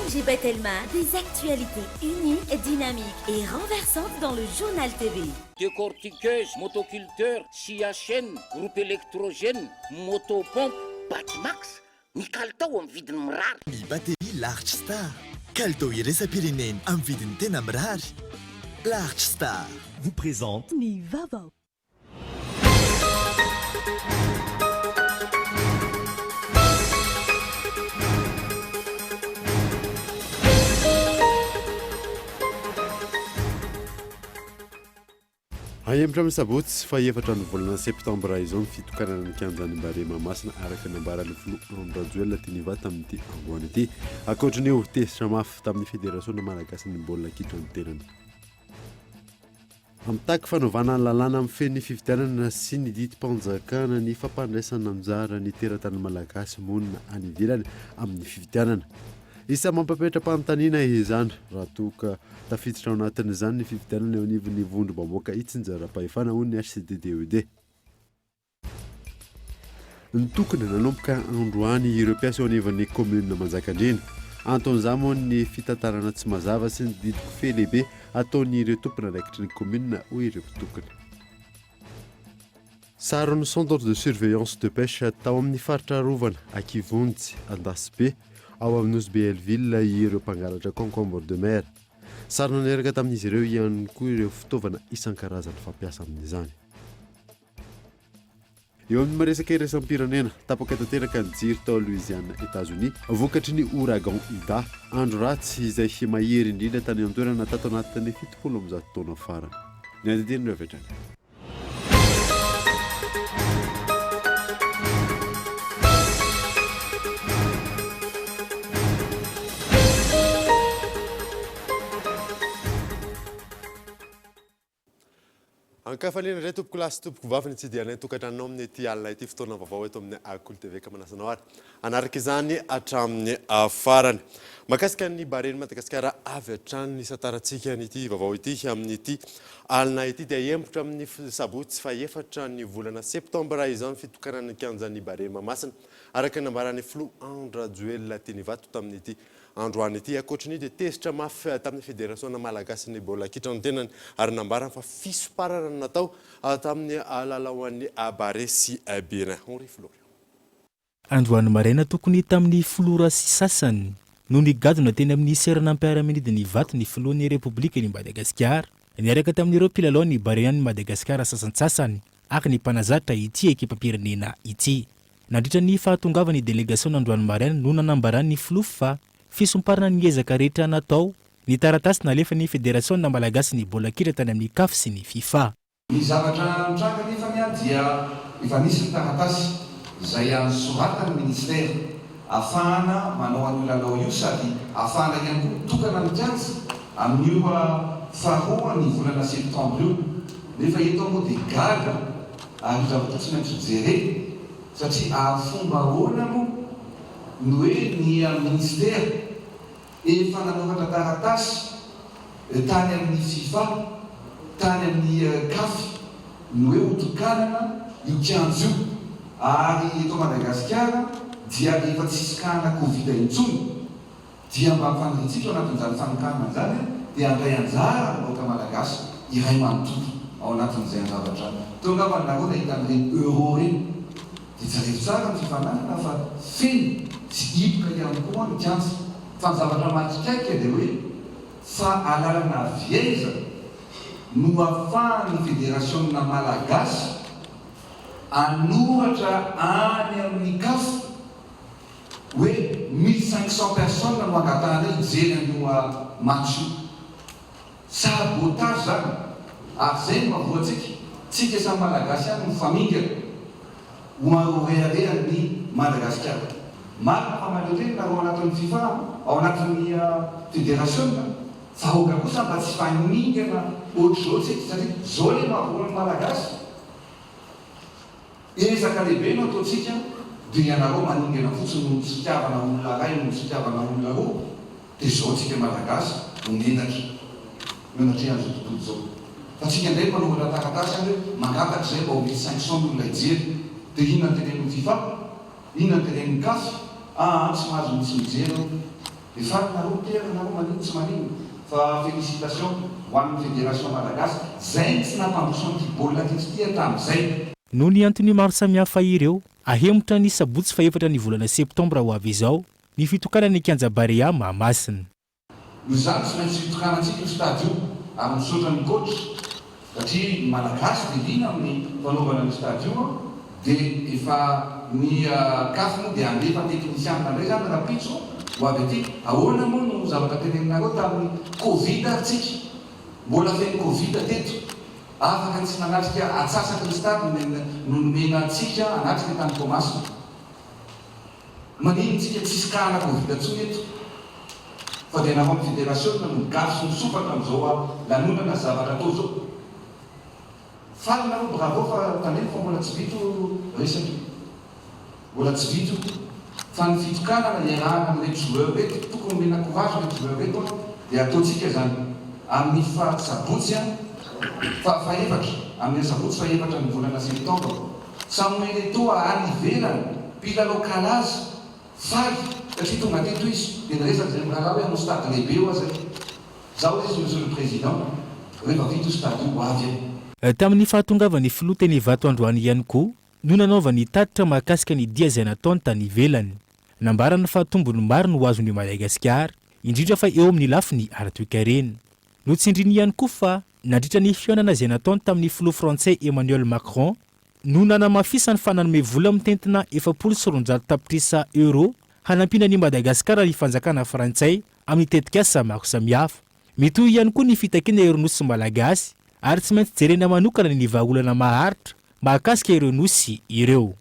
ONG Batelma, des actualités uniques, dynamiques et renversantes dans le Journal TV. Décortiqueuse, motoculteur, scie à chaîne, groupe électrogène, motopompe, Batimax, ny kalitao amin'ny vidiny mirary. Ny batterie Large Star, kalitao iraisam-pirenena amin'ny vidiny tena mirary. Large Star vous présente. Ny vaovao. Ahemotra amin'ny sabotsy fahefatra ny volana septambra izao ny fitokanana ny kianjan'i Barea Mahamasina araka ny nambaran'ny filoha Andry Rajoelina teny Ivato tamin'ity androany ity. Ankoatrin'io, tezitra mafy tamin'ny federasiona malagasin'ny baolina kitra ny tenany. Mitaky fanovana ny lalàna mifehy ny fifidianana sy ny didim-panjakana ny fampandraisana anjara ny teratany malagasy monina any ivelany amin'ny fifidianana. Isan'ny mampametra-panontaniana izany raha toa ka tafiditra ao anatin'izany ny fifidianana eo anivon'ny vondrom-bahoaka itsinjaram-pahefana hoy ny HCDDED. Nitokona nanomboka androany ireo mpiasa eo anivon'ny kaominina Manjakandriana. Anton'izany moa ny fitantarana tsy mazava sy ny didy kofehy lehibe ataon'ireo tompon'andraikitry ny kaominina hoy ireo mpitokona. Saron'ny Centre de surveillance de pêche tao amin'ny faritra arovana Akivonjy, Andasibe, ao amin'ny Nosy Be Hell-Ville ireo mpangalatra concombre de mer. Sarona niaraka tamin'izy ireo ihany koa ireo fitaovana isan-karazany fampiasa amin'izany. Eo amin'ny resaka iraisam-pirenena, tapaka tanteraka ny jiro tao Louisiane, Etazonia, vokatry ny ouragan Ida, andro ratsy izay mahery indrindra tany an-toerana tato anatin'ny 170 taona farany. Ny andinindininy avy hatrany. Ankafaliana indray tompoko lahy sy tompoko vavy ny tsidihanay ny tokantranonao amin'ity alina ity fotoana vaovao eto amin'ny Kolo TV ka manasa anao ary hanaraka izany hatramin'ny farany. Mahakasika ny Baren'i Madagasikara avy hatrany ny santarantsika an'ity vaovao ity amin'ity alina ity dia hembotra amin'ny sabotsy fahefatra ny volana septambra izao ny fitokanana ny kianjan'ny Barea Mahamasina araka ny nambaran'ny filoha Andry Rajoelina teny Ivato tamin'ity Androany ity. Ankoatry ny dia tezitra mafy tamin'ny Federasiona malagasin'ny baolina kitra ny tenany ary nambarany fa fisomparana no natao tamin'ny lalaon'ny Barea sy Bénin. Henri Florian. Androany maraina tokony tamin'ny folo ora sy sasany no nigadona teny amin'ny seranam-piaramanidina Ivato ny filohan'ny Repoblikan'i Madagasikara niaraka tamin'ireo mpilalao ny Barean'i Madagasikara sasantsasany ary ny mpanazatra ity ekipam-pirenena ity. Nandritra ny fahatongavan'ny delegasiona androany maraina no nanambaran'ny filoha fa fisomparana ny ezaka rehetra natao ny taratasy nalefan'ny Federasiona malagasin'ny baolina kitra tany amin'ny Caf sy ny Fifa. Ny zavatra nitranga anefany dia efa nisy ny taratasy izay nosoratan'ny minisitera ahafahana manao an'io lalao io sady ahafahana ihany koa mitokana ny kianja amin'io faharoa ny volana septambra io nefa eto aho moa dia gaga Ary io zavatra tsy maintsy hojerena satria ary fomba ahoana moa no hoe ny ministera efa nanoratra taratasy tany amin'ny fifa, tany amin'ny caf ny hoe hotokanana io kianja io ary eto Madagasikara dia efa tsisy cas-na covid intsony. Dia mba faniriantsika ao anatin'izany fanokanana izany dia handray anjara ny vahoaka malagasy iray manontolo ao anatin'izay an-javatra teo angamba nareo nahita an'ireny euro ireny dia jereo tsara ny fifaninanana fa feno sy hipoka ihany koa ny kianja fa ny zavatra mahatsikaiky dia hoe fa alalana avy aiza no afahan'ny federasionina malagasy hanoratra any amin'ny caf Hoe 1500 personnes no angatahanay hijery an'io match io. Sabotage zany. Ary zay no mahavoa antsika. Tsika samy Malagasy ihany no mifamingana ho an ho reharehan'ny Madagasikara. Marina fa mahaleo tena nareo ao anatin'ny fifa, ao anatin'ny federasiona, fa aoka kosa mba tsy hifamingana ohatr'izao tsika satria zao le mahavoa ny Malagasy. Ezaka lehibe no ataontsika dia ianareo maningana fotsiny noho ny fitiavana olona ray noho ny fitiavana olona roa dia zao tsika Malagasy ho menatra eo anatrehan'izao tontolo izao fa tsika indray mpanoratra taratasy any hoe mangataka izay mba ho 1500 ny olona hijery dia inona no tenenin'ny fifa? Inona no tenenin'ny caf? Aa tsy mahazo mitsy mijery eo. Dia faly nareo miteraka nareo manino tsy manino fa félicitation ho an'ny fédération malagasy zay tsy nampandroso an'ity baolina kitra ity hatramin'izay. Noho ny antony maro samihafa ireo, ahemotra ny sabotsy fahefatra ny volana septambra ho avy izao ny fitokanana ny kianja Barea Mahamasina. Noho izany tsy maintsy hitokanantsika io stade io ary misaotra ny coach satria ny Malagasy dia liana amin'ny fanaovana an'io stade io an, dia efa ny caf moa dia handefa teknisianina indray izany rahampitso ho avy aty. Ahoana moa no zavatra teneninareo tamin'ny covid ary tsika mbola feno covid teto, afaka tsy nanatrika atsasaky ny stade no nomena antsika hanatrika tany Toamasina. Manino tsika tsisy cas ana covid tsony eto fa dia nareo am federasiona no migafy sy misofatra amzao a lanonana sy zavatra atao zao. Faly nareo bravo fa tandremo fa mbola tsy vita io resaka io. Mbola tsy vita io fa ny fitokanana iarahana amin'ireto joueur reto tokony omena courage reto joueur reto a dia ataontsika zany amin'ny faha sabotsy a faha fahefatra amin'ny asabotsy fahefatra ny volana septembre Samuel Eto'o any ivelany, mpilalao kalaza, faly satria tonga teto izy dia niresaka izay miraharaha hoe hanao stade lehibe eo aza e! Zaho hoy izy Monsieur le Président, rehefa vita io stade io ho avy aho. Tamin'ny fahatongavan'ny filoha teny Ivato androany ihany koa no nanaovany tatitra mahakasika ny dia izay nataony tany ivelany. Nambarany fa tombony maro no azon'i Madagasikara, indrindra fa eo amin'ny lafiny ara-toekarena. Notsindriny ihany koa fa nandritra ny fihaonana izay nataony tamin'ny filoha frantsay Emmanuel Macron no nanamafisany fa nanome vola mitentina 240 tapitrisa euros hanampiana an'i Madagasikara ny fanjakana frantsay amin'ny tetikasa maro samihafa. Mitohy ihany koa ny fitakiana ireo nosy malagasy ary tsy maintsy jerena manokana ny vahaolana maharitra mahakasika ireo nosy ireo.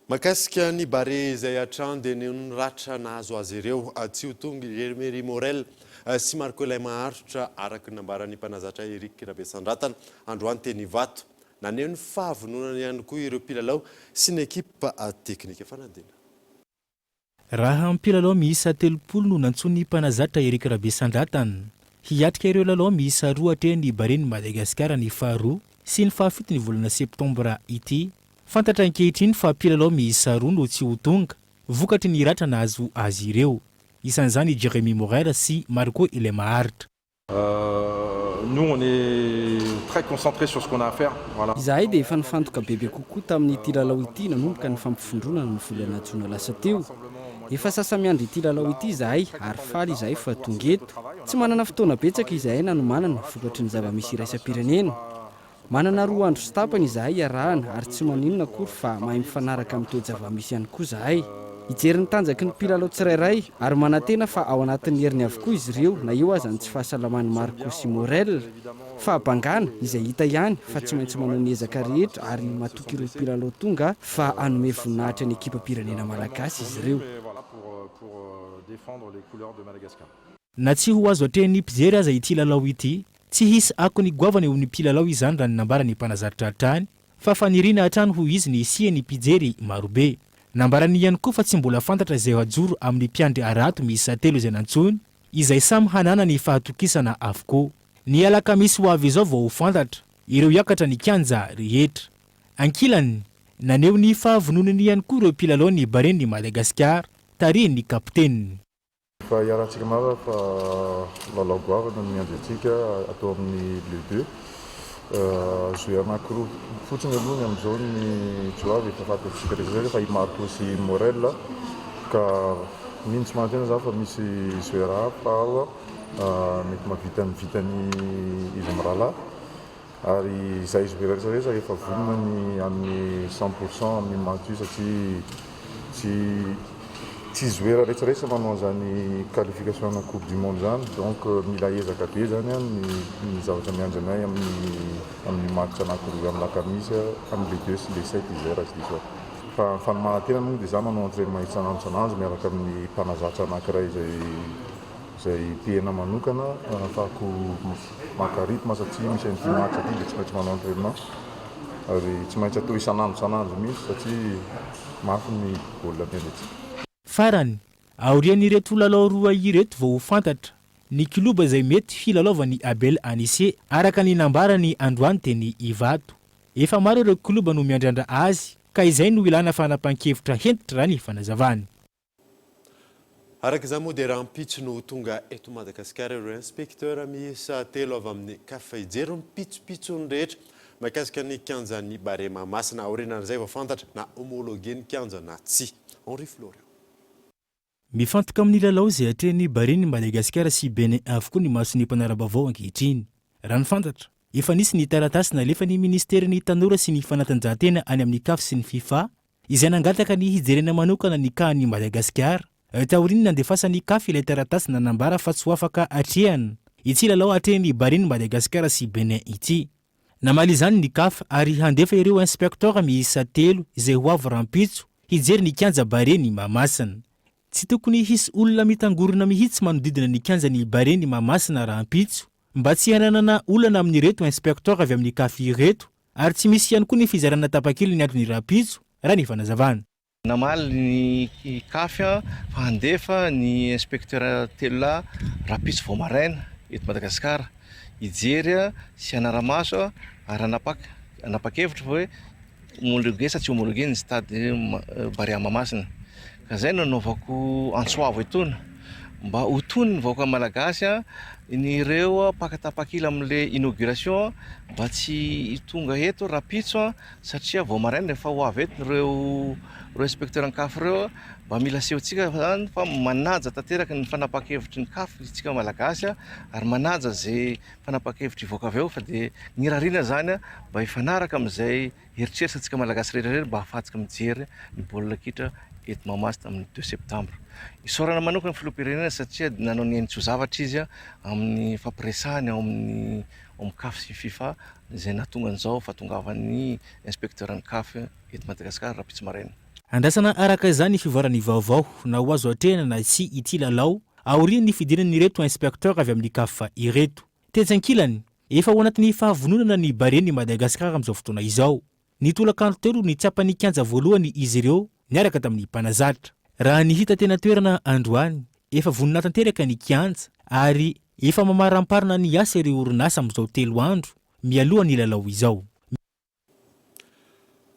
Mahakasika ny Barea izay hatrany dia noho ny ratra nahazo azy ireo, tsy ho tonga i Jeremy Morel sy Marco Ilaimaharitra araka ny nambaran'ny mpanazatra Eric Rabesandratana androany teny Ivato. Naneho ny fahavononany ihany koa ireo mpilalao sy ny ekipa teknika fanadina. Raha mpilalao miisa 30 no nantsoin'ny mpanazatra Eric Rabesandratana hiatrika ireo lalao miisa roa atrehin'ny Barean'i Madagasikara ny faharoa sy ny fahafito ny volana septambra ity. Fantatra ankehitriny fa mpilalao miisa roa no tsy ho tonga vokatry ny ratra nahazo azy ireo. Isan'izany i Jeremy Morel sy Marco Ilaimaharitra. Nous on est très concentré sur ce qu'on a à faire, voilà. Izahay dia efa nifantoka bebe kokoa tamin'ity lalao ity nanomboka ny fampivondronana ny volana jona lasa teo. Efa sasa-miandry ity lalao ity izahay ary faly izahay fa tonga eto. Tsy manana fotoana betsaka izahay nanomanana vokatry ny zava-misy iraisam-pirenena. Manana roa andro sy tapany izahay iarahana ary tsy maninona akory fa mahay mifanaraka amin'ny toe-javamisy ihany koa izahay. Hijery ny tanjaky ny mpilalao tsirairay ary manantena fa ao anatin'ny heriny avokoa izy ireo na eo aza ny tsy fahasalaman'i Marco sy Morel. Fahabangana, izay hita ihany fa tsy maintsy manao ny ezaka rehetra ary matoky ireo mpilalao tonga fa hanome voninahitra ny ekipam-pirenena malagasy izy ireo. Na tsy ho azo atrehin'ny mpijery aza ity lalao ity, tsy hisy akony goavana eo amin'ny mpilalao izany raha ny nambaran'ny mpanazatra hatrany fa faniriana hatrany hoy izy ny hisian'ny mpijery marobe. Nambarany ihany koa fa tsy mbola fantatra izay hajoro amin'ny mpiandry harato miisa telo izay nantsoiny, izay samy hananany fahatokisana avokoa. Ny alakamisy ho avy izao vao ho fantatra ireo hiakatra ny kianja rehetra. Ankilany, naneho ny fahavononany ihany koa ireo mpilalao ny Baren'i Madagasikara, tarihin'ny kapiteniny. Efa iarahantsika mahalala fa lalao goavana no miandry antsika atao amin'ny le deux. Jouer anankiroa fotsiny aloha ny amin'izao ny tsy ho avy, efa fantatsika rehetra izay fa i Marco sy i Morel ka mino tsy manantena za fa misy joueur hafa ao mety mahavita ny vitan'ny izy mirahalahy. Ary izahay joueur rehetra rehetra efa vonona ny hanome 100% amin'io match io satria tsy tsy joueur rehetra rehetra manao an'izany qualification ana coupe du monde izany donc mila ezaka be izany an ny ny zavatra miandry anay amin'ny amin'ny match anankiroa amin'ny alakamisy amin'ny le deux sy le sept izay raha tsy diso aho. Fa ny fanomanan-tena moa dia izaho manao entraînement isan'andro isan'andro miaraka amin'ny mpanazatra anankiray izay Izay tehina manokana ahafahako maka rythme satria misy an'ity match ity dia tsy maintsy manao entraînement ary tsy maintsy atao isan'andro isan'andro mihitsy satria mafy ny baolina miandry antsika. Farany, aorian'ireto lalao roa ireto vao ho fantatra ny kiloba izay mety hilalaovan'i Abel Anicet araka ny nambarany androany teny Ivato. Efa maro ireo kiloba no miandrandra azy ka izay no ilana fanapahan-kevitra hentitra raha ny fanazavany. Araka izany moa dia rahampitso no ho tonga eto Madagasikara ireo inspecteur miisa telo avy amin'ny Caf hijery ny pitsopitsony rehetra mahakasika ny kianjan'ny Barea Mahamasina. Aorianan'izay vao fantatra na homologué ny kianja na tsia. Henri Florian. Mifantoka amin'ny lalao izay atrehin'ny Barean'i Madagasikara sy Bénin avokoa ny mason'ny mpanara-baovao ankehitriny. Raha ny fantatra, efa nisy ny taratasy nalefan'ny minisiteran'ny Tanora sy ny Fanatanjahantena any amin'ny Caf sy ny Fifa izay nangataka ny hijerena manokana ny cas-n'i Madagasikara, taorian'ny nandefasan'ny Caf ilay taratasy nanambara fa tsy ho afaka atrehana ity lalao atrehin'ny Barean'i Madagasikara sy Bénin ity. Namaly izany ny Caf ary handefa ireo inspecteurs miisa telo izay ho avy rahampitso hijery ny kianja Barean'i Mahamasina. Tsy tokony hisy olona mitangorona mihitsy manodidina ny kianjan'i Barean'i Mahamasina rahampitso mba tsy hananana olana amin'ireto inspecteurs avy amin'ny Caf ireto ary tsy misy ihany koa ny fizarana tapakila ny andron'ny rahampitso, raha ny fanazavana. Namaly ny Caf fa handefa ny inspecteur telolahy rahampitso vao maraina eto Madagasikara hijery sy hanara-maso ary hanapa-kevitra hoe homologué sa tsy homologué ny stade Barea Mahamasina. Ka izay no nanaovako antso avo etoana mba ho tony ny vahoaka malagasy ny ireo mpaka tapakila amin'ilay inauguration mba tsy tonga eto rahampitso satria vao maraina efa ho avy eto ireo ireo inspecteur ny CAF ireo mba mila asehontsika zany fa manaja tanteraka ny fanapahan-kevitry ny CAF isika malagasy ary manaja izay fanapahan-kevitra hivoaka avy eo fa dia ny irariana zany mba hifanaraka amin'izay eritreritra antsika malagasy rehetra rehetra mba hahafahantsika mijery ny baolina kitra eto Mahamasina amin'ny deux septembre. Isaorana manokana ny filoham-pirenena satria nanao ny ainy tsy ho zavatra izy amin'ny fampiresahany ao amin'ny ao amin'ny CAF sy FIFA izay nahatonga an'izao fahatongavan'ny inspecteur ny Caf eto Madagasikara rahampitso maraina. Andrasana araka izany ny fivoaran'ny vaovao na ho azo atrehina na tsia ity lalao aorian'ny fidinan'ireto inspecteur avy amin'ny Caf ireto. Tetsy ankilany, efa ao anatin'ny fahavononana ny Barean'i Madagasikara amin'izao fotoana izao. Ny tolakandro teo no nitsapa ny kianja voalohany izy ireo niaraka tamin'ny mpanazatra. Raha ny hita teny an-toerana androany, efa vonona tanteraka ny kianja ary efa mamaramparana ny asa ireo orinasa amin'izao telo andro mialoha ny lalao izao.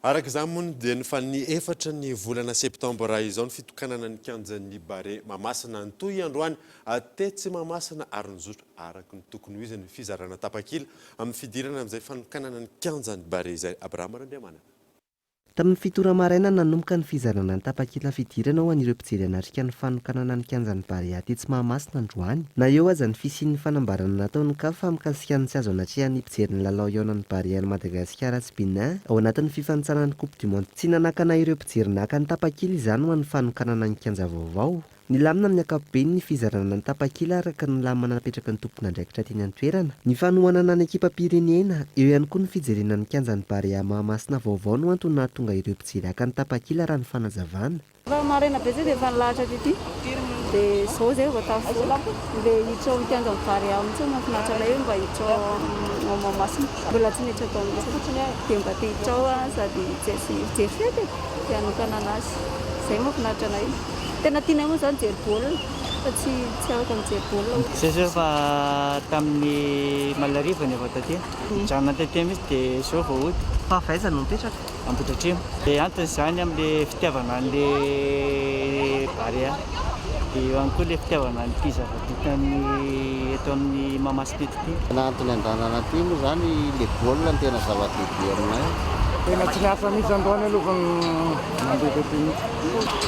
Araka izany moa dia ny faha efatra ny volana septambra izao ny fitokanana ny kianjan'ny Barea Mahamasina. Nitohy androany tetsy Mahamasina ary nizotra araka ny tokony ho izy ny fizarana tapakila amin'ny fidirana amin'izay fanokanana ny kianjan'ny Barea izay. Abraham Randriamanana. Tamin'ny fito ora maraina no nanomboka ny fizarana ny tapakila fidirana ho an'ireo mpijery hanatrika ny fanokanana ny kianjan'ny Barea tetsy Mahamasina androany. Na eo aza ny fisian'ny fanambarana nataon'ny Caf mikasika ny tsy azo anatrehan'ny mpijery ny lalao hihaonan'ny Barean'i Madagasikara sy Bénin ao anatin'ny fifanintsanana ny Coupe du Monde tsy nanakana ireo mpijery naka ny tapakila izany ho an'ny fanokanana ny kianja vaovao. Nilamina amin'ny ankapobeny ny fizarana ny tapakila araka ny lamina napetraky ny tompon'andraikitra teny an-toerana. Ny fanohanana ny ekipam-pirenena, eo ihany koa ny fijerena ny kianjan'ny Barea Mahamasina vaovao no antony nahatonga ireo mpijery haka ny tapakila raha ny fanazavana. Efa maraina be zay dia efa nilahatra tety dia zao zay vao tafavoaka. Le hiditra ao amin'ny kianjan'ny Barea mihitsy no mahafinaritra anay hoe mba hiditra ao Mahamasina. Mbola tsy niditra tao mihitsy dia mba te hiditra ao sady hijery fety e, dia hanokana anazy. Zay mahafinaritra anay. Tena tianay moa izany mijery baolina fa tsy tsy afaka mijery baolina hoy. Zay zao efa tamin'ny malariva ny avy taty. Nijanona taty mihitsy dia zao vao hody. Fa avy aiza no mipetraka? Ambohidratrimo. Dia antony izany amin'ilay fitiavana an'ilay Barea. Dia eo ihany koa ilay fitiavana an'ity zava-bitan'ny eto amin'ny Mahamasina eto ity. Tena antony andehanana aty moa izany ilay baolina no tena zava-dehibe aminay. Tena tsy niasa mihitsy androany aloha fa nandeha taty mihitsy.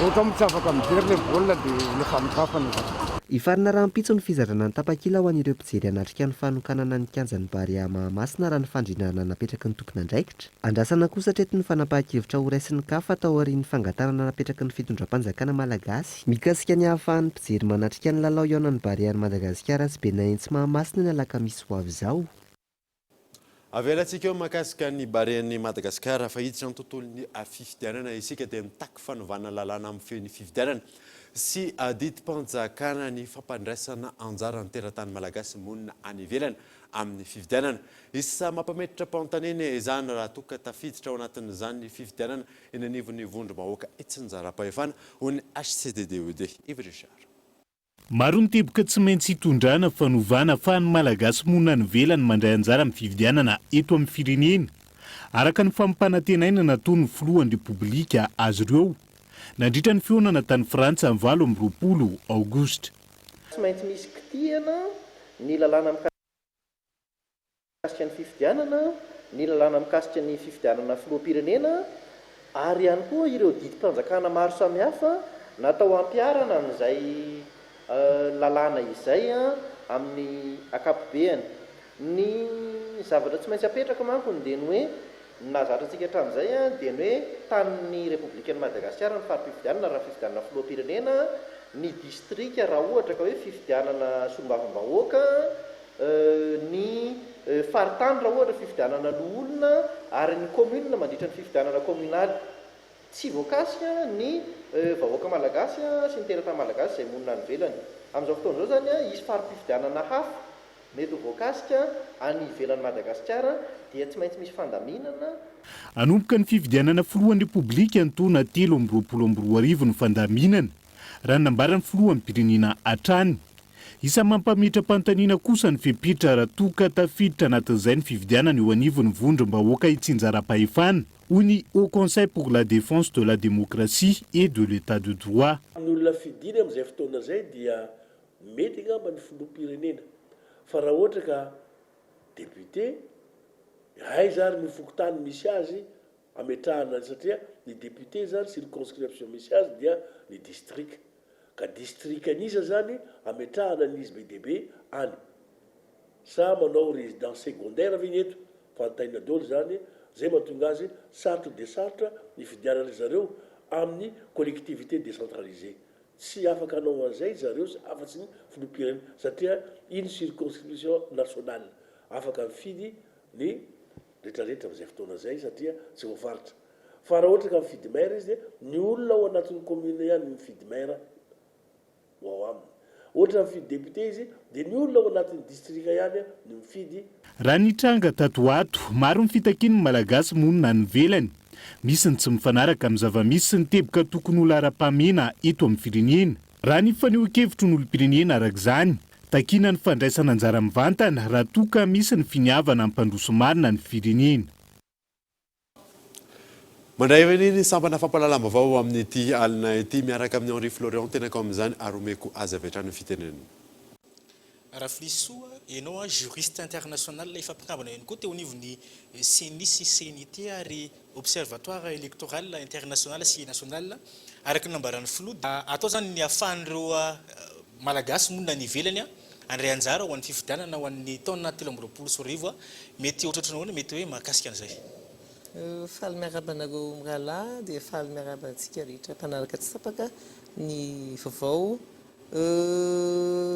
Ohatra moa tsy afaka mijery ilay baolina dia ilay fanokafana izany. Hifarana rahampitso ny fizarana ny tapakila ho an'ireo mpijery hanatrika ny fanokanana ny kianjan'ny Barea Mahamasina raha ny fandrindrana napetraky ny tompon'andraikitra. Andrasana kosa hatreto ny fanapahan-kevitra horaisin'ny Caf taorian'ny fangatanana napetraky ny fitondram-panjakana malagasy mikasika ny hahafahan'ny mpijery manatrika ny lalao hihaonan'ny Barean'i Madagasikara sy Benin etsy Mahamasina ny alakamisy ho avy izao. Avelantsika eo mahakasika ny Barean'i Madagasikara fa hiditra ny tontolon'ny fifidianana isika dia mitaky fanovana lalàna mifehy ny fifidianana sy didim-panjakana ny fampandraisana anjara ny teratany malagasy monina any ivelany amin'ny fifidianana. Isa mampametra-panontaniana izany raha toa ka tafiditra ao anatin'izany ny fifidianana eny anivon'ny vondrom-bahoaka itsinjaram-pahefana, hoy ny HCDDED. Yves Richard. Maro ny teboka tsy maintsy hitondrana fanovana afahan'ny Malagasy monina any ivelany mandray anjara amin'ny fifidianana eto amin'ny firenena, araka ny fampanantenaina nataon'ny filohan'ny Repoblika azy ireo. nandritra ny fihaonana tany Frantsa ny 28 aogositra. Tsy maintsy misy kitihana ny lalàna mikasika ny fifidianana, ny lalàna mikasika ny fifidianana filoham-pirenena ary ihany koa ireo didim-panjakana maro samihafa natao hampiharana an'izay lalàna izay amin'ny ankapobeany. Ny zavatra tsy maintsy apetraka manko dia ny hoe, ny nahazatra antsika hatramin'izay dia ny hoe tanin'ny Repoblikan'i Madagasikara ny fari-pifidianana raha fifidianana filoham-pirenena, ny distrika raha ohatra ka hoe fifidianana solombavambahoaka, ny faritany raha ohatra fifidianana loholona ary ny commune mandritra ny fifidianana kaominaly. Tsy voakasika ny vahoaka malagasy sy ny teratany malagasy izay monina any ivelany. Amin'izao fotoana izao izany, hisy fari-pifidianana hafa mety ho voakasika any ivelan'i Madagasikara dia tsy maintsy misy fandaminana. Hanomboka ny fifidianana filohan'ny Repoblika ny taona 2023 ny fandaminana, raha ny nambaran'ny filoham-pirenena hatrany. Isan'ny mampametra-panontaniana kosa ny fepetra raha toa ka tafiditra anatin'izay ny fifidianana eo anivon'ny vondrom-bahoaka itsinjaram-pahefana. Hoy ny Haut Conseil pour la Défense de la Démocratie et de l'Etat de Droit. Ny olona fidina amin'izay fotoana izay dia mety angamba ny filoham-pirenena fa raha ohatra ka député, aiza ary no fokontany misy azy ametrahana azy satria ny député izany circonscription misy azy dia ny district. Ka district an'iza zany ametrahana an'izy be dia be any? Sa manao résidence secondaire ve ny eto? Fantaina daholo zany, zay mahatonga azy sarotra dia sarotra ny fidianana zareo amin'ny collectivité décentralisée. Tsy afaka hanao an'izay zareo afa-tsy ny filoham-pirenena satria iny circonscription nationale. Afaka mifidy ny retraretra amin'izay fotoana izay satria tsy voafaritra. Fa raha ohatra ka mifidy maire izy dia ny olona ao anatin'ny commune ihany no mifidy maire ho ao aminy. Ohatra mifidy député izy dia ny olona ao anatin'ny distrika ihany no mifidy. Raha ny tranga tato ho ato, maro ny fitakian'ny Malagasy monina any ivelany. Misy ny tsy mifanaraka amin'ny zava-misy sy ny teboka tokony ho laharam-pahamehana eto amin'ny firenena. Raha ny fanehoan-kevitry ny olom-pirenena araka izany, takiana ny fandraisana anjara mivantana raha toa ka misy ny finiavana hampandroso marina ny firenena. Mandray avy ny sampana fampahalalam-baovao amin'ity alina ity miaraka amin'i Henri Florian tenako amin'izany ary omeko azy avy hatrany ny fitenenana. Rafilisoa, ianao juriste international efa mpikambana ihany koa teo anivon'ny Ceni sy CNIT ary Observatoire Electoral International sy National. Araka ny nambaran'ny Filoha, atao izany ny ahafahan'ireo Malagasy monina any ivelany handray anjara ho an'ny fifidianana ho an'ny taona 2023. Mety ohatrohatran'ny ahoana mety hoe mahakasika an'izay? Faly miarahaba anareo mirahalahy dia faly miarahaba antsika rehetra mpanaraka tsy tapaka ny vaovao.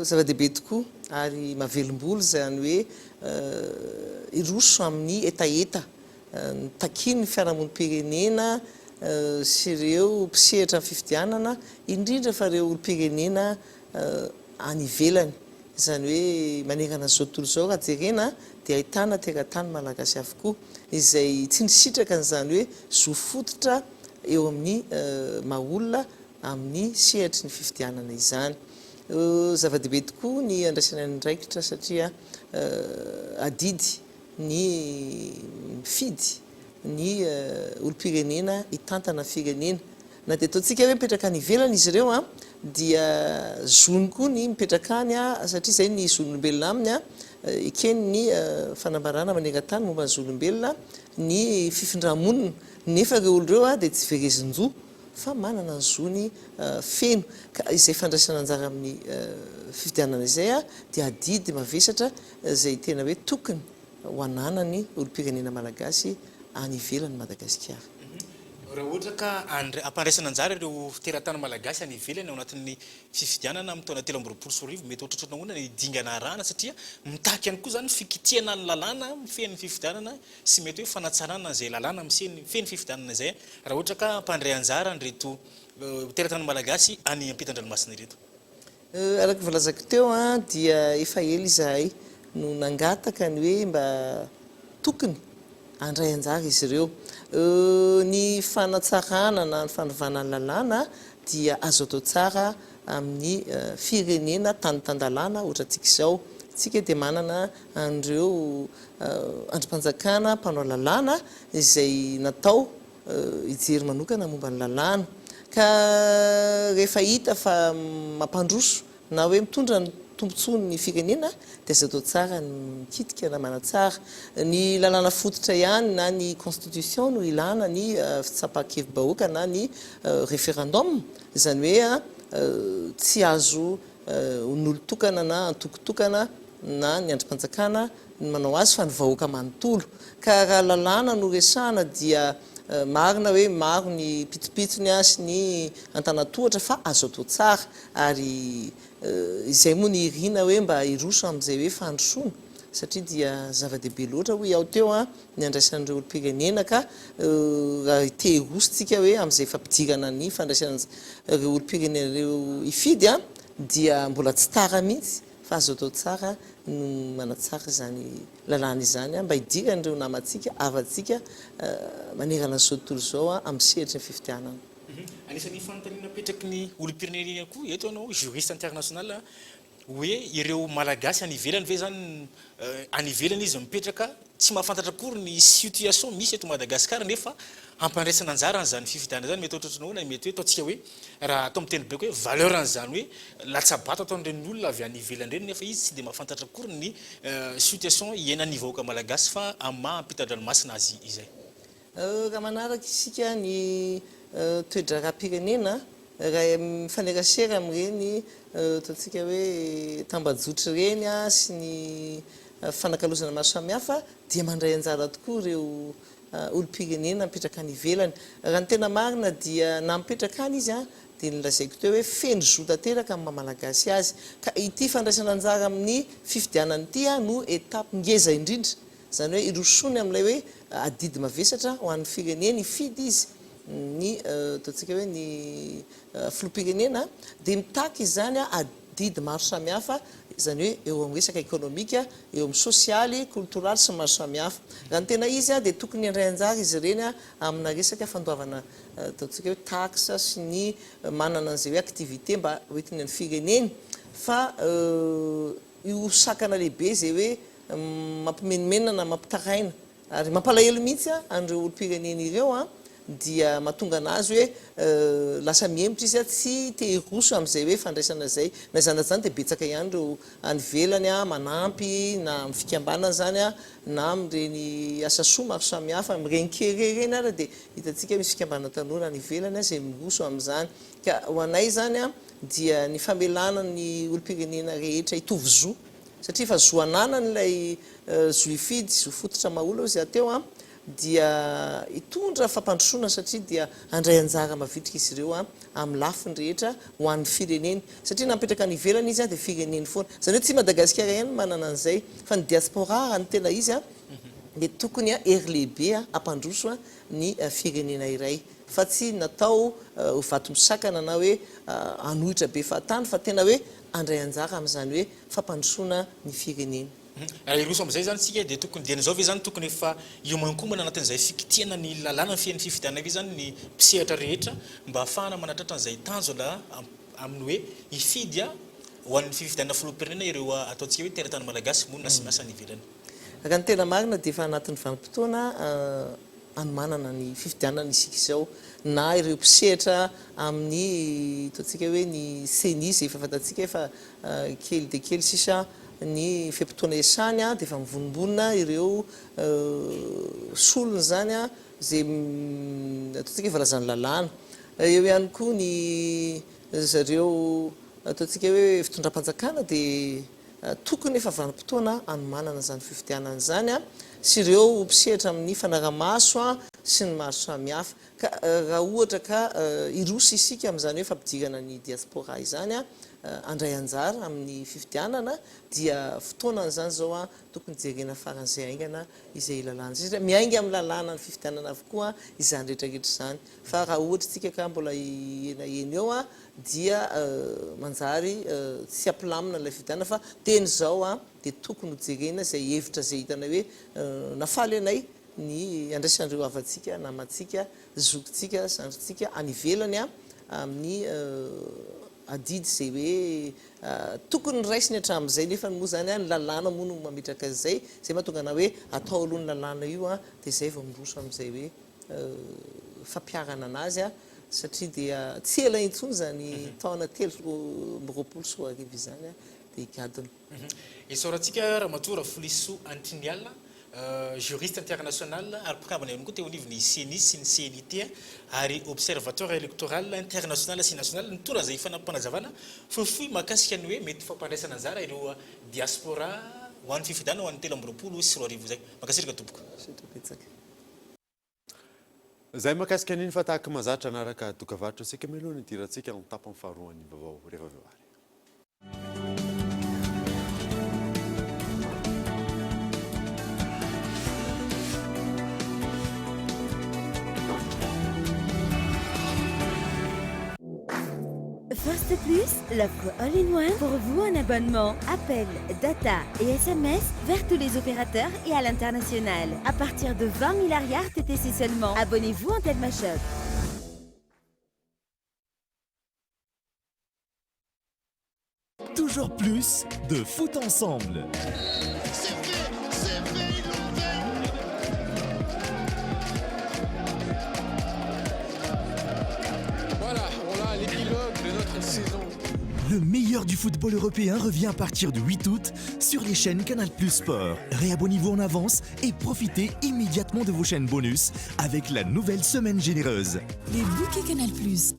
Zava-dehibe tokoa ary mahavelom-bolo izany hoe hiroso amin'ny hetaheta takian'ny fiarahamonim-pirenena sy ireo mpisehatra amin'ny fifidianana, indrindra fa ireo olom-pirenena any ivelany. Izany hoe manerana an'izao tontolo izao raha jerena dia ahitana teratany malagasy avokoa izay tsy nisitraka an'izany hoe zo fototra eo amin'ny maha olona amin'ny sehatry ny fifidianana izany. Zava-dehibe tokoa ny andraisana andraikitra satria adidy ny mifidy ny olom-pirenena hitantana firenena. Na dia ataontsika hoe mipetraka any ivelany izy ireo dia zony koa ny mipetraka any satria izay ny zon'olombelona aminy, eken'ny fanambarana maneran-tany momba ny zon'olombelona ny fifindra-monina nefa ireo olona ireo dia tsy verezin-jo fa manana ny zony feno ka izay fandraisana anjara amin'ny fifidianana izay dia adidy mavesatra izay tena hoe tokony ho ananany olom-pirenena malagasy any ivelan'i Madagasikara. Raha ohatra ka hampandraisana anjara ireo teratany malagasy any ivelany ao anatin'ny fifidianana amin'ny taona 2023, mety ohatrohatrana ahoana ny dingana arahana satria mitaky ihany koa izany fikitihana ny lalàna mifehy ny fifidianana sy mety hoe fanatsarana izay lalàna mifehy ny fifidianana izay raha ohatra ka hampandray anjara an'ireto teratany malagasy any ampitan-dranomasina ireto. Araka ny voalazako teo dia efa ela izahay no nangataka ny hoe mba tokony handray anjara izy ireo. Ny fanatsarana na ny fanovana ny lalàna dia azo atao tsara amin'ny firenena tany tan-dalàna ohatrantsika izao. Isika dia manana an'ireo andrim-panjakana mpanao lalàna izay natao hijery manokana momba ny lalàna. Ka rehefa hita fa mampandroso na hoe mitondra ny tombontsoan'ny firenena dia azo atao tsara ny mikitika na manatsara. Ny lalàna fototra ihany na ny constitution no ilana ny fitsapan-kevi-bahoaka na ny référendum, izany hoe tsy azo on'olon-tokana na antoko tokana na ny andrim-panjakana ny manao azy fa ny vahoaka manontolo. Ka raha lalàna no resahana dia marina hoe maro ny pitsopitsony sy ny antanantohatra fa azo atao tsara ary izay moa ny irina hoe mba hiroso amin'izay hoe fandrosoana satria dia zava-dehibe loatra hoy aho teo ny andraisan'ireo olom-pirenena ka raha te hiroso tsika hoe amin'izay fampidirana ny fandraisana ireo olom-pirenena ireo hifidy dia mbola tsy tara mihitsy fa azo atao tsara no manatsara izany lalàna izany mba hidiran'ireo namantsika, havantsika manerana an'izao tontolo izao amin'ny sehatry ny fifidianana. Anisan'ny fanontaniana apetraky ny olom-pirenena ihany koa eto ianao juriste international hoe ireo Malagasy any ivelany ve zany any ivelany izy mipetraka tsy mahafantatra akory ny situation misy eto Madagascar nefa hampandraisana anjara an'izany fifidianana izany mety ohatrohatry ny ahoana mety hoe ataontsika hoe raha atao amin'ny teny baiko hoe valeur an'izany hoe latsa-bato ataon'ireny olona avy any ivelany ireny nefa izy tsy dia mahafantatra akory ny situation iainan'ny vahoaka Malagasy fa amin'ny maha ampitan-dranomasina azy izay. Raha manaraka isika ny toe-draharaham-pirenena, raha mifanerasera amin'ireny ataontsika hoe tambajotra ireny sy ny fifanakalozana maro samihafa dia mandray anjara tokoa ireo olom-pirenena mipetraka any ivelany. Raha ny tena marina dia na mipetraka any izy dia nolazaiko teo hoe feno zo tanteraka amin'ny maha Malagasy azy. Ka ity fandraisana anjara amin'ny fifidianana ity no étape ngeza indrindra Izany hoe hirosoany amin'ilay hoe adidy mavesatra ho an'ny fireneny, hifidy izy ny ataontsika hoe ny filoham-pirenena dia mitaky izany adidy maro samihafa, izany hoe eo amin'ny resaka ekonomika, eo amin'ny sosialy, koltoraly sy ny maro samihafa. Raha ny tena izy dia tokony handray anjara izy ireny amina resaka fandoavana ataontsika hoe taxe sy ny manana an'izay hoe activité mba hoentiny ny fireneny fa io sakana lehibe izay hoe mampimenomenona na mampitaraina ary mampalahelo mihitsy an'ireo olom-pirenena ireo dia mahatonga an'azy hoe lasa mihemotra izy tsy te hiroso amin'izay hoe fandraisana izay. Na izany na izany dia betsaka ihany ireo any ivelany manampy na amin'ny fikambanana izany na amin'ireny asa soa maro samihafa, amin'ireny kere ireny ary dia hitantsika misy fikambanana tanora any ivelany izay miroso amin'izany. Ka ho anay izany dia ny famelana ny olom-pirenena rehetra hitovy zo satria efa zo ananany ilay zo hifidy, zo fototra maha olona hoy izaho teo an, dia hitondra fampandrosoana satria dia handray anjara mavitrika izy ireo amin'ny lafiny rehetra ho an'ny fireneny satria na mipetraka any ivelany izy dia fireneny foana, izany hoe tsy i Madagasikara ihany no manana an'izay fa ny diaspora raha ny tena izy dia tokony hery lehibe hampandroso ny firenena iray fa tsy natao ho vato misakana na hoe hanohitra be fahatany fa tena hoe handray anjara amin'izany hoe fampandrosoana ny firenena. Raha hiroso amin'izay izany isika dia tokony dieny izao ve izany tokony efa hiomankomana anatin'izay fikitihana ny lalàna mifehy ny fifidianana ve izany ny mpisehatra rehetra mba hahafahana manatratra an'izay tanjona amin'ny hoe hifidy ho an'ny fifidianana filoham-pirenena ireo ataontsika hoe teratany malagasy monina sy miasa any ivelany. Raha ny tena marina dia efa anatin'ny vanim-potoana hanomanana ny fifidianana isika izao, na ireo mpisehatra amin'ny ataontsika hoe ny ceni izay efa fantatsika fa kely dia kely sisa ny fe-potoana iasany dia efa mivonombonona ireo solony izany izay ataontsika hoe voalazan'ny lalàna. Eo ihany koa ny zareo ataontsika hoe fitondram-panjakana dia Tokony efa vanim-potoana hanomanana izany fifidianana izany sy ireo mpisehatra amin'ny fanaraha-maso sy ny maro samihafa. Ka raha ohatra ka hiroso isika amin'izany hoe fampidirana ny diaspora izany handray anjara amin'ny fifidianana dia fotoanan'izany izao tokony jerena faran'izay haingana izay lalàna izay satria miainga amin'ny lalàna ny fifidianana avokoa izany rehetra rehetra izany. Fa raha ohatra isika ka mbola hihenahena eo dia manjary tsy hampilamina ilay fifidianana fa teny izao dia tokony ho jerena izay hevitra izay hitanay hoe nafaly anay ny handraisan'ireo havantsika, namantsika, zokintsika, zandrintsika any ivelany amin'ny adidy izay hoe tokony noraisiny hatramin'izay nefa moa izany ny lalàna moa no mametraka an'izay, izay mahatonga anah hoe atao aloha ny lalàna io dia izay vao miroso amin'izay hoe fampiharana anazy. Satria dia tsy ela intsony izany taona 2023 izany dia higadona. Isaorantsika Ramatoa Rafolisoa Antriniala, juriste international ary mpikambana ihany koa teo anivon'ny Ceni sy ny CNIT ary Observatoire Electoral International sy National nitondra izay fanampim-panazavana fohifohy mahakasika ny hoe mety fampandraisana anjara ireo diaspora ho an'ny fifidianana ho an'ny 2023 izay. Mankasitraka tompoko. Misaotra betsaka. Izay mahakasika an'iny fa tahaka mahazatra hanaraka dokavarotra isika mialoha ny hidirantsika amin'ny tapany faharoan'ny vaovao rehefa avy eo ary. First Plus, l'offre all-in-one pour vous en abonnement, appel, data et SMS vers tous les opérateurs et à l'international. À partir de 20 000 ariary TTC seulement. Abonnez-vous en Telma Shop. Toujours plus de foot ensemble. C'est fait, c'est fait, ils l'ont fait. Voilà, on a l'épilogue de notre saison. Le meilleur du football européen revient à partir du 8 août sur les chaînes Canal Plus Sport. Réabonnez-vous en avance et profitez immédiatement de vos chaînes bonus avec la nouvelle semaine généreuse. Les bouquets Canal Plus.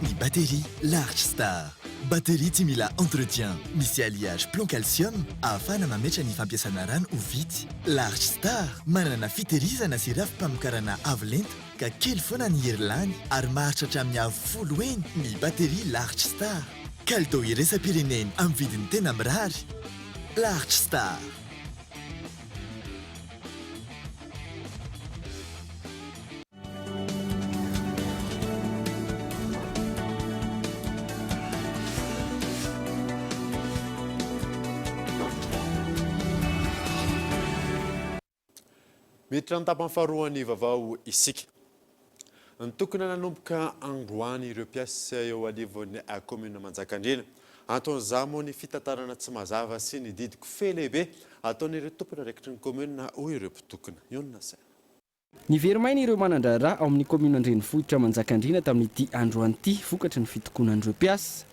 Ny batterie Large Star. Batterie tsy mila entretien, misy alliage plomb calcium ahafahana mametra ny fampiasana rano ho vitsy. Large Star, manana fitehirizana sy rafi-pamokarana avo lenta ka kely foana ny hery lany ary maharitra hatramin'ny avo folo heny ny batterie Large Star. Kalitao iraisam-pirenena amin'ny vidiny tena mirary. Large Star. Miditra ny tapany faharoan'ny vaovao isika. Nitokona nanomboka androany ireo mpiasa eo anivon'ny kaominina Manjakandriana. Anton'izany moa ny fitantanana tsy mazava sy ny didy kofehy lehibe ataon'ireo tompon'andraikitry ny kaominina hoy ireo mpitokona. Ionona saina. Niveri-maina ireo manan-draharaha ao amin'ny kaominina an-drenivohitra Manjakandriana tamin'ity androany ity vokatry ny fitokonan'ireo mpiasa.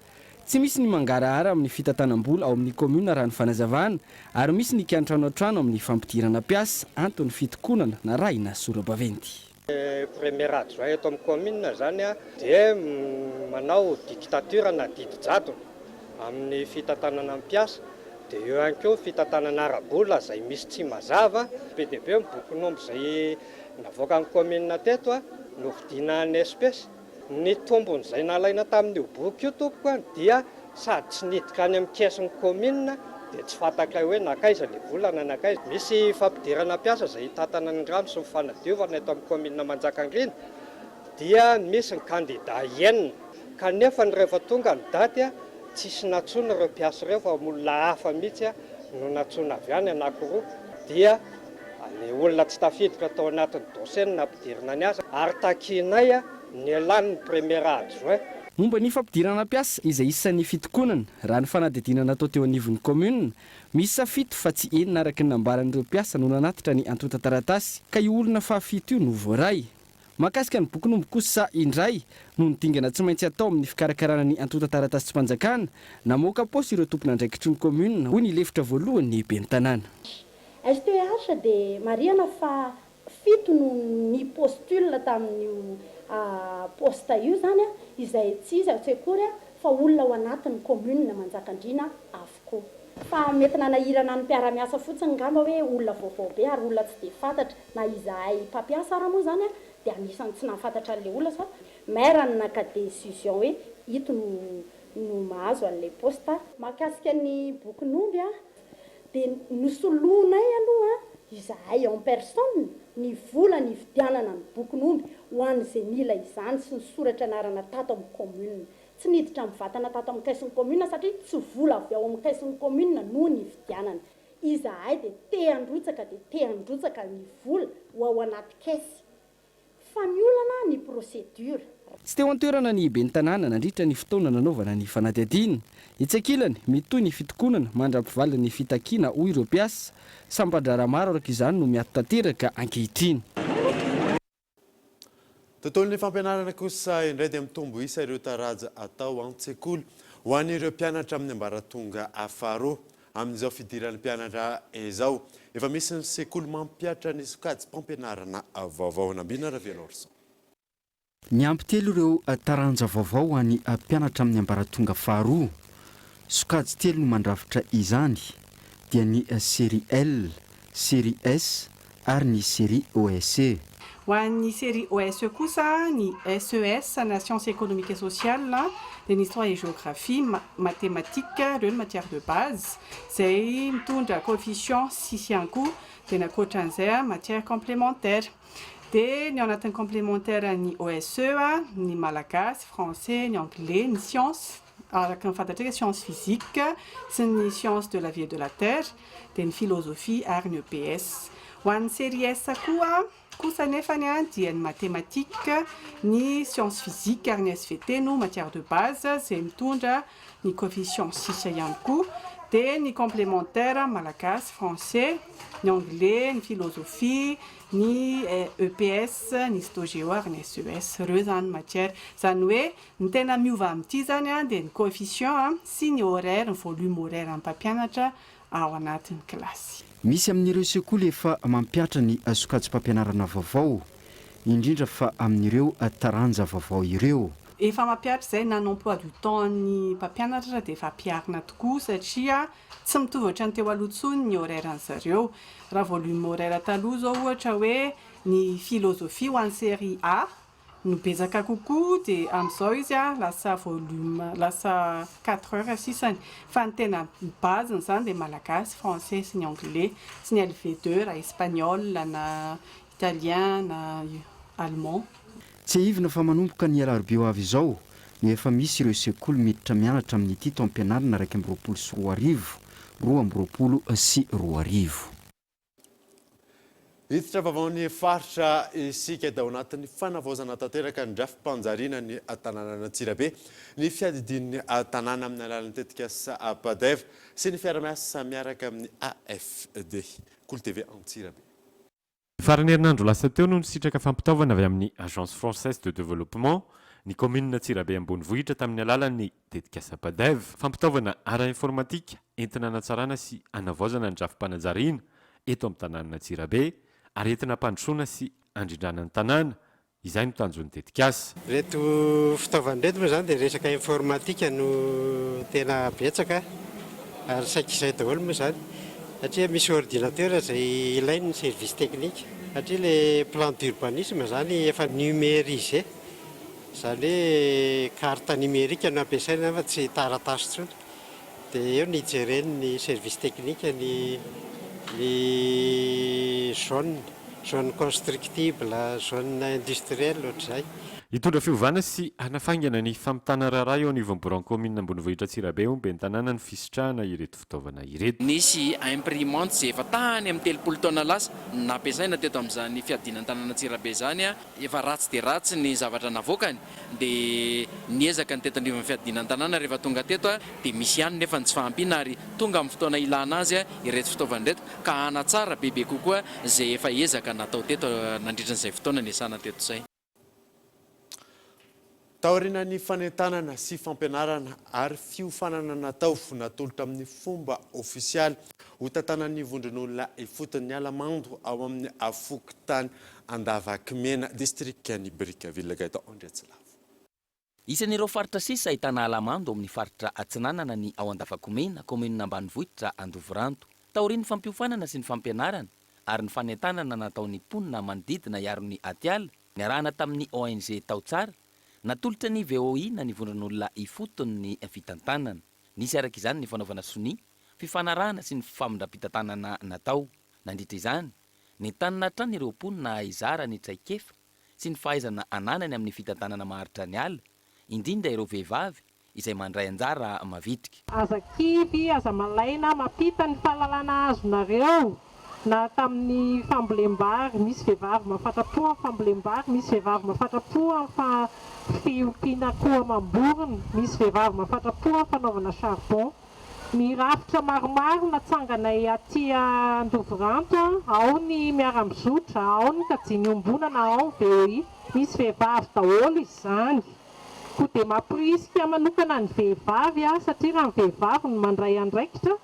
Tsy misy ny mangarahara amin'ny fitantanam-bola ao amin'ny kaominina raha ny fanazavana ary misy ny kiantranoantrano amin'ny fampidirana mpiasa, anton'ny fitokonana narahina sora-baventy. Ny premier adjoint eto amin'ny kaominina izany dia manao dictature na didy jadona amin'ny fitantanana ny mpiasa. Dia eo ihany koa ny fitantanana ara-bola izay misy tsy mazava. Be dia be ny bokin'omby izay navoakan'ny kaominina teto novidiana en espèce. Ny tombony izay nalaina tamin'io boky io tompoko dia sady tsy niditra any amin'ny kesin'ny kaominina dia tsy fantatray hoe nankaiza ilay vola na nankaiza. Misy fampidirana mpiasa izay hitantana ny rano sy ny fanadiovana eto amin'ny kaominina Manjakandriana dia misy ny kandida enina kanefa ny rehefa tonga ny daty Tsisy nantsoina ireo mpiasa ireo fa olona hafa mihitsy no nantsoina avy any anankiroa dia ny olona tsy tafiditra tao anatin'ny dossier no nampidirina ny asa ary takianay ny hialan'ny premier adjoint. Momba ny fampidirana mpiasa izay isan'ny fitokonana, raha ny fanadihadiana natao teo anivon'ny kaominina, miisa fito fa tsy enina araka ny nambaran'ireo mpiasa no nanatitra ny antontan-taratasy ka io olona fahafito io no voaray. Mahakasika ny bokin'omby kosa indray, noho ny dingana tsy maintsy atao amin'ny fikarakarana ny antontan-taratasim-panjakana, namoaka paosy ireo tompon'andraikitry ny kaominina, hoy ny lefitra voalohan'ny ben'ny tanàna. STH dia marihana fa fito no ni-postule tamin'io poste io izany, izay tsy iza tsy akory fa olona ao anatin'ny commune Manjakandriana avokoa. Fa mety nanahirana ny mpiara-miasa fotsiny ngamba hoe olona vaovao be ary olona tsy dia fantatra, na izahay mpampiasa ara moa izany dia anisan'ny tsy nahafantatra an'ilay olona sa maire no naka decision hoe ito no no mahazo an'ilay poste. Mahakasika ny bokin'omby dia nosoloinay aloha izahay en personne ny vola nividianana ny bokin'omby ho an'izay nila izany sy nisoratra anarana tato amin'ny commune. Tsy niditra mivantana tato amin'ny caisse-n'ny commune satria tsy vola avy ao amin'ny caisse-n'ny commune no nividianana. Izahay dia te handrotsaka dia te handrotsaka ny vola ho ao anaty caisse. Fa ny olana, ny. procédure. Tsy teo an-toerana ny ben'ny tanàna nandritra ny fotoana nanaovana ny fanadihadiana. Etsy ankilany, mitohy ny fitokonana mandra-pivalin'ny fitakiana hoy ireo mpiasa. Sampan-draharaha maro araka izany no miato tanteraka ankehitriny. Tontolon'ny fampianarana kosa indray dia mitombo isa ireo taraja atao an-tsekoly ho an'ireo mpianatra amin'ny ambaratonga faharoa. Amin'izao fidiran'ny mpianatra izao, efa misy ny sekoly mampihatra ny sokajim-pampianarana vaovao. Nambina Ravelorison. Miampy telo ireo taranja vaovao ho an'ny mpianatra amin'ny ambaratonga faharoa. Sokajy telo no mandrafitra izany, dia ny série L, série S ary ny série OSE. Ho an'ny série OSE kosa, ny SES na Sciences économiques et sociales, dia ny Histoire et Géographie, Mathématiques, ireo ny matières de base, izay mitondra coefficient six ihany koa, dia ny ankoatran'izay matières complémentaires. Dia ny ao anatin'ny complémentaire ny OSE, ny malagasy, français, ny anglais, ny sciences, araka ny fantatsika sciences physique sy ny sciences de la vie et de la terre, dia ny philosophie ary ny EPS. Ho an'ny série S koa kosa anefany dia ny mathématiques, ny sciences physique ary ny SVT no matière de base izay mitondra ny coefficient six ihany koa, dia ny complémentaire malagasy, français, ny anglais, ny philosophie, ny EPS, ny histo-géo ary ny SES. Ireo izany ny matière. Izany hoe ny tena miova amin'ity izany dia ny coefficient sy ny horaire, ny volume horaire an'ny mpampianatra ao anatin'ny kilasy. Misy amin'ireo sekoly efa mampihatra ny sokajim-pampianarana vaovao, indrindra fa amin'ireo taranja vaovao ireo. Efa mampihatra izay na ny emploi du temps an'ny mpampianatra aza dia efa ampiharina tokoa satria tsy mitovy ohatran'ny teo aloha intsony ny horaire an'zareo. Raha volume horaire taloha izao ohatra hoe ny philosophie ho an'ny série A no betsaka kokoa dia amin'izao izy lasa volume lasa quatre heures sisany fa ny tena base-ny izany dia malagasy, français sy ny anglais sy ny LV2 raha espagnol na italien na allemand. Tsiahivina fa manomboka ny alarobia ho avy izao no efa misy ireo sekoly miditra mianatra amin'ity taom-pianarana 2021 2022. Hiditra vaovaon'ny faritra isika dia ao anatin'ny fanavaozana tanteraka ny drafi-panjariana ny tanànan'Antsirabe, ny fiadidian'ny tanàna amin'ny alalan'ny tetikasa PADEV sy ny fiara-miasa miaraka amin'ny AFD. Kolo TV Antsirabe. Ny faran'ny herinandro lasa teo no nisitraka fampitaovana avy amin'ny Agence Française de Développement ny kaominina Antsirabe ambonivohitra tamin'ny alalan'ny tetikasa PADEV. Fampitaovana ara-informatika entina hanatsarana sy hanavaozana ny drafi-panajariana eto amin'ny tanànan'Antsirabe ary entina hampandrosoana sy handrindrana ny tanàna, izay no tanjon'ny tetikasa. Ireto fitaovana ireto moa izany dia resaka informatika no tena betsaka ary saika izay daholo moa izany satria misy ordinateur izay ilain'ny service technique satria ilay plan d'urbanisme izany efa numérisé izany hoe carte numérique no ampiasaina fa tsy taratasy intsony. Dia eo ny hijeren'ny service technique ny ny zone, zone constructible, zone industrielle ohatr'izay. Hitondra fiovana sy hanafaingana ny famitana raharaha eo anivon'ny biraon'ny kaominina ambonivohitra Antsirabe hoy ny ben'ny tanàna ny fisitrahana ireto fitaovana ireto. Nisy imprimante izay efa tany amin'ny 30 taona lasa nampiasaina teto amin'izany fiadiana ny tanàn'Antsirabe izany. Efa ratsy dia ratsy ny zavatra navoakany dia niezaka ny teto anivon'ny fiadiana ny tanàna rehefa tonga teto dia misy ihany nefa ny tsy fahampiana ary tonga amin'ny fotoana ilana azy ireto fitaovana ireto ka hanatsara bebe kokoa izay efa ezaka natao teto nandritra an'izay fotoana niasana teto izay. Taorian'ny fanentanana sy fampianarana ary fiofanana natao, natolotra amin'ny fomba ofisialy ho tantanan'ny vondron'olona ifotony ny ala mando ao amin'ny fokontany Andavakimena, distrikan'i Brickaville, Gaëtan Andriatsilavo. Isan'ireo faritra sisa ahitana ala mando ao amin'ny faritra Atsinanana ny ao Andavakomena, kaominina ambanivohitra Andovoranto. Taorian'ny fampiofanana sy ny fampianarana ary ny fanentanana nataon'ny mponina manodidina hiaro ny atiala, Niarahana tamin'ny ONG Tao Tsara, natolotra ny VOI na ny vondron'olona ifotony ny fitantanana. Nisy araka izany ny fanaovana sonia, fifanarahana sy ny famindram-pitantanana natao. Nandritra izany, nentanina hatrany ireo mponina hizara ny traikefa sy ny fahaizana ananany amin'ny fitantanana maharitra ny ala, indrindra ireo vehivavy izay mandray anjara mavitrika. Aza kivy, aza malaina, mampita ny fahalalana azonareo. Na tamin'ny fambolem-bary, misy vehivavy mahafatra-po amin'ny fambolem-bary, misy vehivavy mahafatra-po amin'ny fiompiana akoho amam-borona, misy vehivavy mahafatra-po amin'ny fanaovana charbon. Ny rafitra maromaro natsanganay aty Andovoranto, ao ny miara-mizotra, ao ny kajiana iombonana, ao ny VOI. Misy vehivavy daholo izany. Koa dia mampirisika manokana ny vehivavy aho satria raha ny vehivavy no mandray andraikitra,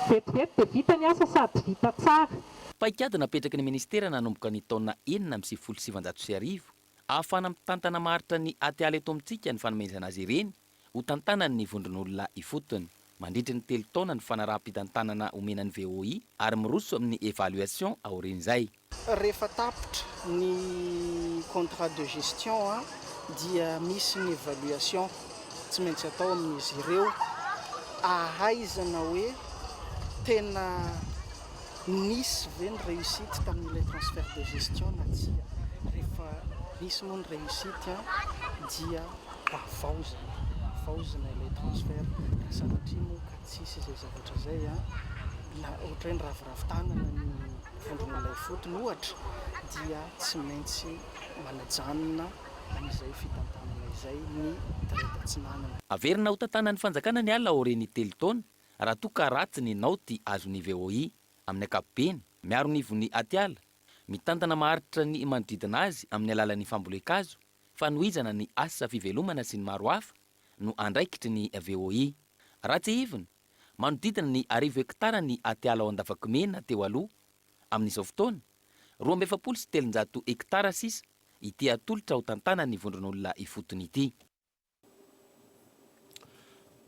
Vetivety dia vita ny asa sady vita tsara. Paikady napetraky ny minisitera nanomboka ny taona 1996 ahafahana mitantana maharitra ny atiala eto amintsika ny fanomezana azy ireny ho tantanan'ny vondron'olona ifotony. Mandritry ny telo taona ny fanaraham-pitantanana omena ny VOI ary miroso amin'ny évaluation aorian'izay. Rehefa tapitra ny contrat de gestion dia misy ny évaluation tsy maintsy atao amin'izy ireo ahaizana hoe tena nisy ve ny réussite tamin'ilay transfert de gestion na tsia. Rehefa nisy moa ny réussite dia havaozina, havaozina ilay transfert. Raha sanatria moa ka tsisy izay zavatra izay na ohatra hoe niraviravy tanana ny vondron'ilay ifotony ohatra dia tsy maintsy manajanona an'izay fitantanana izay ny DREDD Atsinanana. Averina ho tantanan'ny fanjakana ny ala aorian'ny telo taona raha toa ka ratsy ny naoty azon'ny VOI amin'ny ankapobeny, miaro ny ivon'ny atiala, mitantana maharitra ny manodidina azy amin'ny alalan'ny fambolen-kazo, fanohizana ny asa fivelomana sy ny maro hafa no andraikitry ny VOI. Raha tsiahivina, Manodidina ny arivo hektara ny atiala ao Andavakomena teo aloha. Amin'izao fotoana, 342 hektara sisa ity atolotra ho tantanan'ny vondron'olona ifotony ity.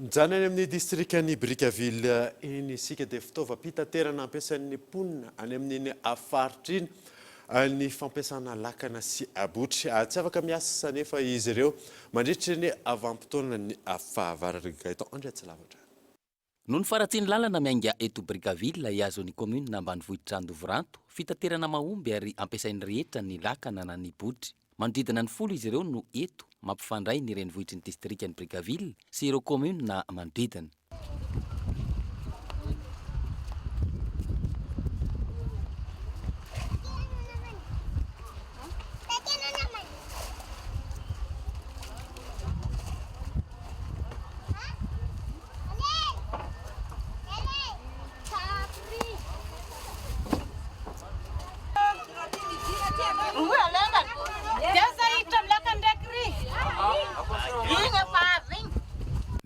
Mijanona any amin'ny distrikan'i Brickaville iny isika dia fitaovam-pitaterana ampiasain'ny mponina any amin'iny faritra iny ny fampiasana lakana sy botry. Tsy afaka miasa anefa izy ireo mandritry ny vanim-potoanan'ny fahavaratra. Gaëtan Andriatsilavatra. Noho ny faharatsian'ny lalana miainga eto Brickaville hihazo ny kaominina ambanivohitra Andovoranto, fitaterana mahomby ary ampiasain'ny rehetra ny lakana na ny botry. Manodidina ny folo izy ireo no eto mampifandray ny renivohitry ny distrikan'i Brickaville sy ireo kaominina manodidina.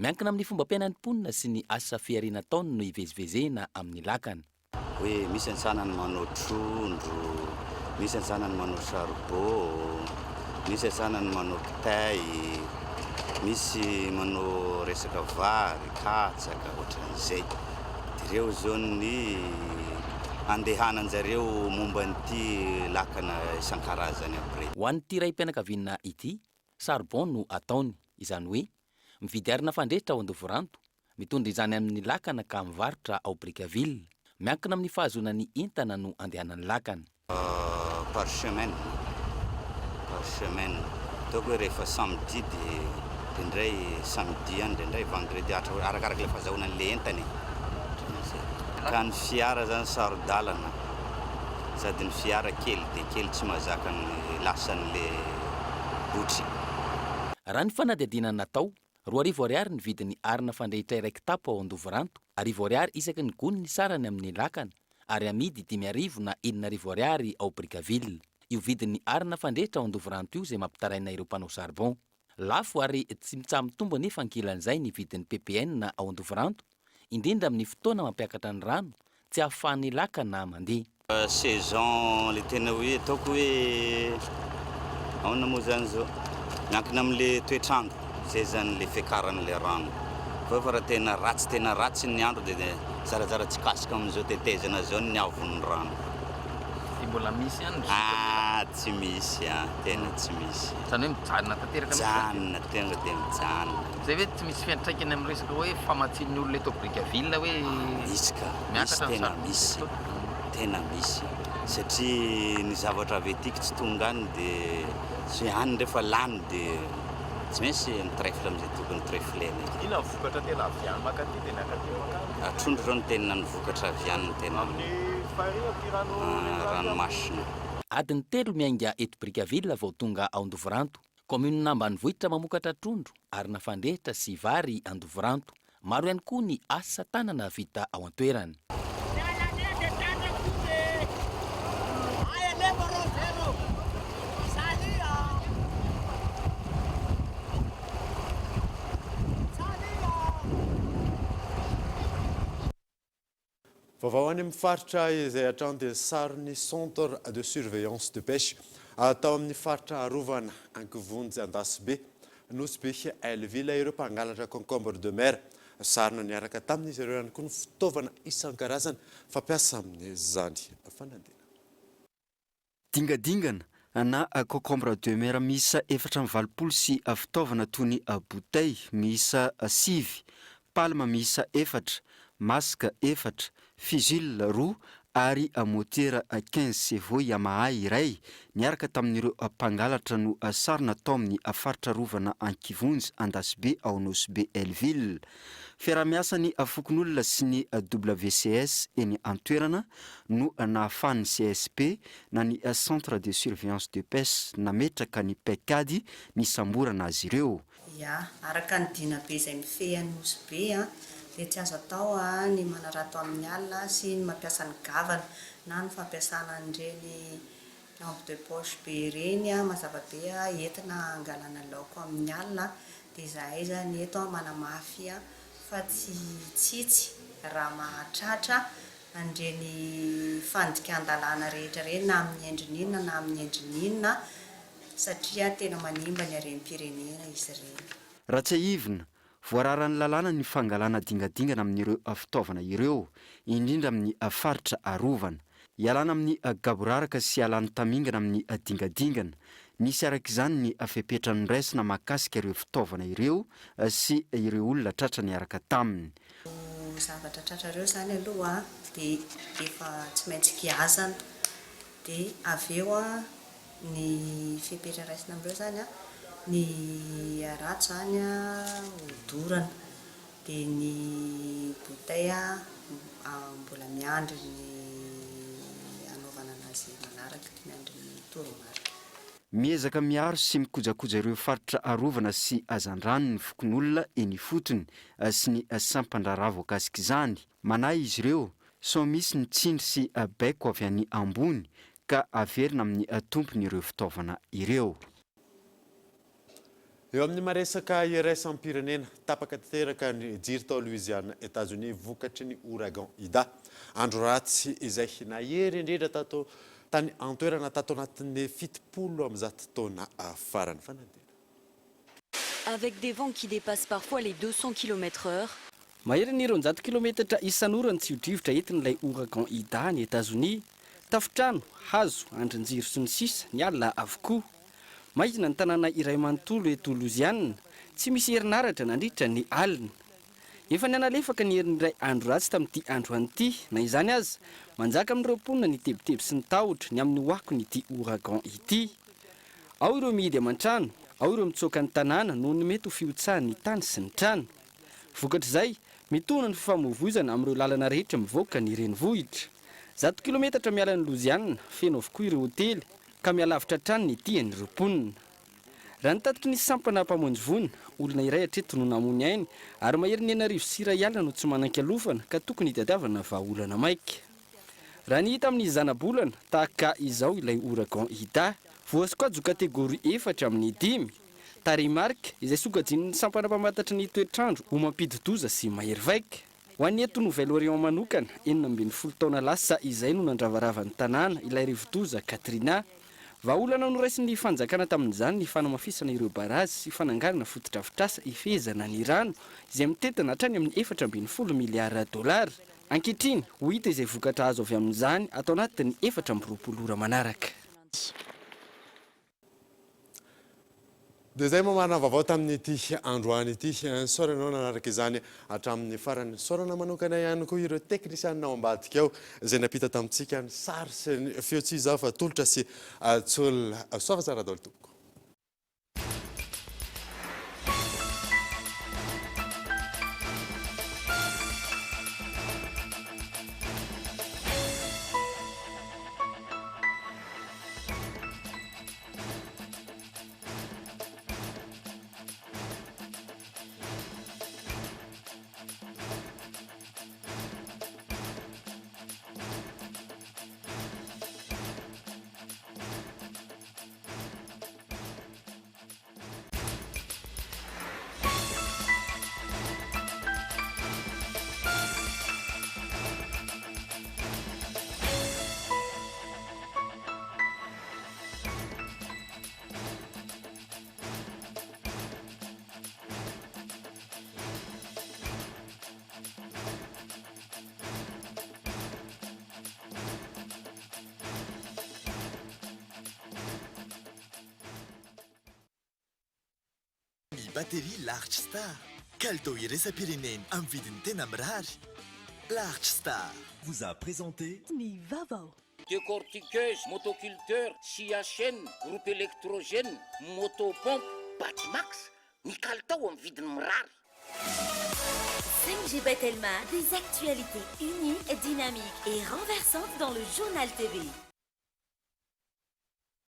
Miankina amin'ny fombam-piainan'ny mponina sy ny asa fihariana ataony no hivezivezena amin'ny lakana. Hoe misy ny sanany manao trondro, misy ny sanany manao charbon, misy ny sanany manao kitay, misy manao resaka vary, katsaka, ohatran'izay. Dia ireo izao ny andehanan-jareo momba an'ity lakana isan-karazany aby ireto. Ho an'ity raim-pianakaviana ity, charbon no ataony, izany hoe mividy arina fandrehitra ao Andovoranto, mitondra izany amin'ny lakana ka mivarotra ao Brickaville. Miankina amin'ny fahazoana ny entana no andehanan'ny lakana. Par semaine, par semaine, ataoko hoe rehefa samedi dia indraindray samedi ihany, indraindray vendredi, arakaraka ilay fahazahoana an'ilay entana e, ohatran'izay. Ka ny fiara zany saro-dalana, sady ny fiara kely dia kely tsy mahazaka ny lasan'ilay botry. Raha ny fanadihadiana natao, 2000 ariary ny vidin'ny arina fandrehitra iray kitapo ao Andovoranto, arivo ariary isaky ny gony ny sarany amin'ny lakana, ary amidy 5000 na 6000 ariary ao Brickaville. Io vidin'ny arina fandrehitra ao Andovoranto io izay mampitaraina ireo mpanao charbon. Lafo ary tsy mitsaha-mitombo anefa ankilan'izay ny vidin'ny ppn ao Andovoranto, indrindra amin'ny fotoana mampiakatra ny rano, tsy ahafahan'ny lakana mandeha. Saison le tena hoe ataoko hoe ahoana moa zany zao, miankina amle toetr'andro zay zany le fiakaran'le rano fa fa raha tena ratsy tena ratsy ny andro de zarazara tsy kasika amin'izao tetezana zao ny avon'ny rano. Dia mbola misy ihany ny zotra? Ah tsy misy an, tena tsy misy. Izany hoe mijanona tanteraka mihitsy izany? Mijanona, tonga dia mijanona. Izay ve tsy misy fiantraikany amin'ny resaka hoe famatsian'ny olona eto Brickaville hoe Misy ka, misy miakatra ny tena saribon misy, eto? tena misy satria ny zavatra avy etiky tsy tonga any dia tsy any rehefa lany dia tsy maintsy mi-trèfle amin'izay tokony trèflena e. Inona ny vokatra tena avy any mankaty dia ny ankaty mankany? Trondro izao no tena ny vokatra avy any no tena. Amin'ny. Ranomasina. Adiny telo miainga eto Brickaville vao tonga ao Andovoranto. Kaominina ambanivohitra mamokatra trondro, arina fandrehitra sy vary Andovoranto. Maro ihany koa ny asa tanana vita ao an-toerana. Vaovao any amin'ny faritra izay hatrany dia saron'ny Centre de surveillance de pêche tao amin'ny faritra arovana Ankivonjy Andasibe, Nosy Be Hell-Ville ireo mpangalatra concombre de mer. Sarona niaraka tamin'izy ireo ihany koa ny fitaovana isan-karazany fampiasa amin'izany fanadinana. Dingadingana na concombre de mer miisa 84 sy fitaovana toy ny bouteille miisa sivy, palme miisa efatra, masque efatra, fusil roa ary motera 15 chevaux Yamaha iray niaraka tamin'ireo mpangalatra no sarona tao amin'ny faritra arovana Ankivonjy Andasibe ao Nosy Be Hell-Ville. Fiaraha-miasan'ny fokonolona sy ny WCS eny an-toerana no nahafahan'ny CSP na ny Centre de Surveillance de Pêche nametraka ny paikady nisamborana azy ireo. Ya, araka ny dinabe izay mifehy an'i Nosy Be dia tsy azo atao ny manarato amin'ny alina sy ny mampiasa ny gavana na ny fampiasana an'ireny lampe de poche be ireny mazava be entina hangalana laoko amin'ny alina dia izahay izany eto manamafy fa tsy hitsitsy raha mahatratra an'ireny fandikan-dalàna rehetra ireny na amin'ny endriny inona na amin'ny endriny inona satria tena manimba ny harem-pirenena izy ireny. Raha tsiahivina, voararan'ny lalàna ny fangalana dingadingana amin'ireo fitaovana ireo, indrindra amin'ny faritra arovana. Ialana amin'ny gaboraraka sy ialany tamingana amin'ny dingadingana. Nisy araka izany ny fepetra noraisina mahakasika ireo fitaovana ireo sy ireo olona tratra niaraka taminy. Ireo zavatra tratra ireo izany aloha dia efa tsy maintsy giazana. Dia avy eo ny fepetra raisina amin'ireo izany, ny harato izany hodorana. Dia ny bouteille mbola miandry ny hanaovana anazy manaraka, miandry ny toromarika. Miezaka miaro sy mikojakoja ireo faritra arovana sy hazandrano ny fokonolona eny ifotony sy ny sampan-draharaha voakasik'izany. Manahy izy ireo sao misy ny tsindry sy baiko avy any ambony ka averina amin'ny tompony ireo fitaovana ireo. Eo amin'ny maresaka iraisam-pirenena, tapaka tanteraka ny jiro tao Louisiana, Etazonia vokatry ny ouragan Ida. Andro ratsy izay nahery indrindra tato tany an-toerana tato anatin'ny 170 taona farany. Fanadinana. Avec des vents qui dépassent parfois les 200 kilomètres heure. Maherin'ny 200 kilometatra isan'ora ny tsio-drivotra entin'ilay ouragan Ida any Etazonia. Tafontrano, hazo, andrin-jiro sy ny sisa niala avokoa. Maizina ny tanàna iray manontolo eto Louisiane, tsy misy herinaratra nandritra ny alina. Efa nihanalefaka ny herin'iray andro ratsy tamin'ity androany ity, na izany aza, manjaka amin'ireo mponina ny tebiteby sy ny tahotra ny amin'ny ho akon'ity ouragan ity. Ao ireo mihidy aman-trano, ao ireo mitsoaka ny tanàna noho ny mety ho fihotsahan'ny tany sy ny trano. Vokatr'izay, mitohana ny fifamoivoizana amin'ireo lalana rehetra mivoaka ny renivohitra. 100 kilometatra miala an'i Louisiane, feno avokoa ireo hotely, ka mihalavitra hatrany ny dian'ireo mponina. Raha ny tatitry ny sampana mpamonjy voina, olona iray hatreto no namoy ny ainy ary maherin'ny 1600 no tsy manan-kialofana ka tokony hitadiavana vahaolana maika. Raha ny hita amin'ny zana-bolana, tahaka izao ilay ouragan Ida, voasokajy ho kategoria efatra amin'ny dimy, tarehimarika izay sokajian'ny sampana mpamantatry ny toetr'andro ho mampidi-doza sy mahery vaika. Ho an'ny eto Nouvelle-Orléans manokana, 16 taona lasa izay no nandravarava ny tanàna ilay rivodoza Katrina. Vahaolana noraisin'ny fanjakana tamin'izany ny fanamafisana ireo barazy sy fananganana fotodrafitrasa hifehezana ny rano izay mitentina hatrany amin'ny 14 miliara dolara. Ankehitriny, ho hita izay vokatra azo avy amin'izany ato anatin'ny 24 ora manaraka. Dia izay mamarana vaovao tamin'ity androany ity. Nisaorana anao nanaraka izany hatramin'ny farany. Nisaorana manokana ihany koa ireo teknisianina ao ambadika ao izay nampita tamintsika ny sary sy ny feo tsy izaho fa Tolotra sy Tsolona. Soava tsara daholo tompoko. batterie Large Star. Kalitao iraisam-pirenena amin'ny vidiny tena mirary. Large Star vous a présenté. Ny vaovao. Décortiqueuse, motoculteur, scie à chaîne, groupe électrogène, motopompe, Batimax, ny kalitao amin'ny vidiny mirary. 5G by Telma, des actualités uniques, dynamiques et renversantes dans le journal TV.